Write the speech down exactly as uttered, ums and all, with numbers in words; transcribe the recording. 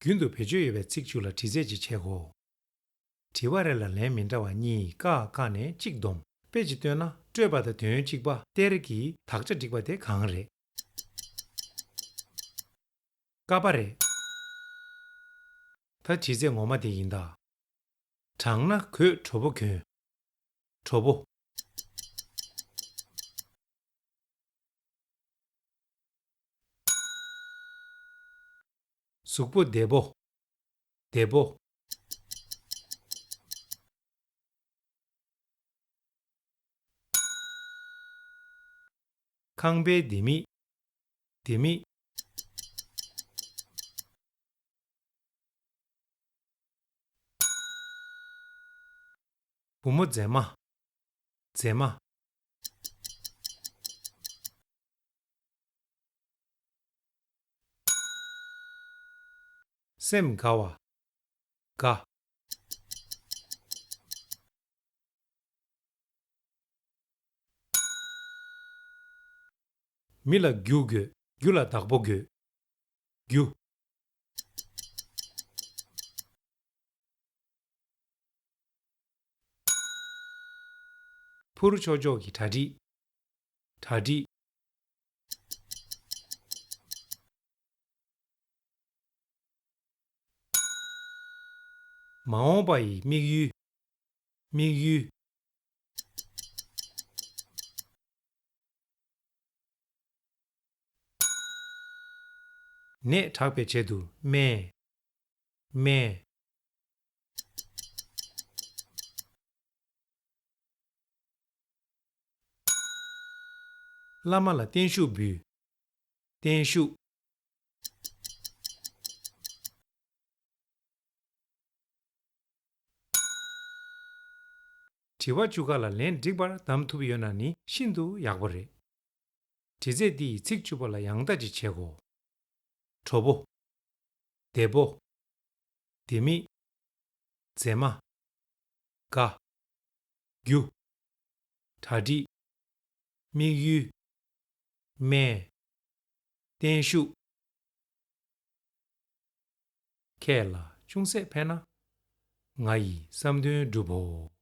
རྒྱུན་དུ་བེད་སྤྱོད་ཡོད་པའི་ཚིག་བཅུ་ལ་དྲི་རྩད་ཅིག་བྱེད་དགོས། དྲི་བ་རེ་ལ་ལན་མི་འདྲ་བ་གཉིས་ཀ་བཀག་ནས་གཅིག་བསྡོམས། དཔེ་ཅིག་བཏོན་ན། སྤྲོས་པ་དང་དོན་གཅིག་པ་གཏེར་གྱི་དག་ཆ་འགྲིག་པ་དེ་གང་རེད། ཀ་པ་རེད། ད་དྲི་རྩད་ངོ་མ་དེ་ཡིན་ད། དྲངས་ན་གོས་དྲོ་པོ་གྱོན། དྲོ་པོ། གཟུགས་པོ་བདེ་པོ། བདེ་པོ། ཁང་པའི་ལྡེ་མིག། ལྡེ་མིག། བུ་མོ་མཛེས་མ། མཛེས་མ། སེམས་དགའ་བ། དགའ། མི་ལ་རྒྱུ་དགོས། རྒྱུ་ལ་བདག་པོ་དགོས། རྒྱུ། ཕུ་རུ་ཆོས་ཕྱོགས་ཀྱི་གྲ་སྒྲིག། གྲ་སྒྲིག། མ་འོངས་པ་ཡི་དམིགས་ཡུལ། དམིགས་ཡུལ། ནད་དྲག་པའི་ཆེད་དུ་སྨན། སྨན། བླ་མ་ལ་བརྟན་བཞུགས་འབུལ། བརྟན་བཞུགས། དྲི་བ་བཅུ་ཀ་ལ་ལན་འགྲིག་པར་གདམ་ཐུབ་ཡོད་ན་ནི་ཤིན་ཏུ་ཡག་པོ་རེད། དྲི་རྩད་འདི་ཡི་ཚིག་བཅུ་པ་ལ་ཡང་ལྟ་ཅིག་བྱེད་དགོས། དྲོ་པོ། བདེ་པོ། ལྡེ་མིག། མཛེས་མ། དགའ། རྒྱུ། གྲ་སྒྲིག། དམིགས་ཡུལ། སྨན། བརྟན་བཞུགས། ཁྱེད་ལ་ཅུང་ཟད་ཕན་ན། ང་ཡི་བསམ་དོན་འགྲུབ་བོ།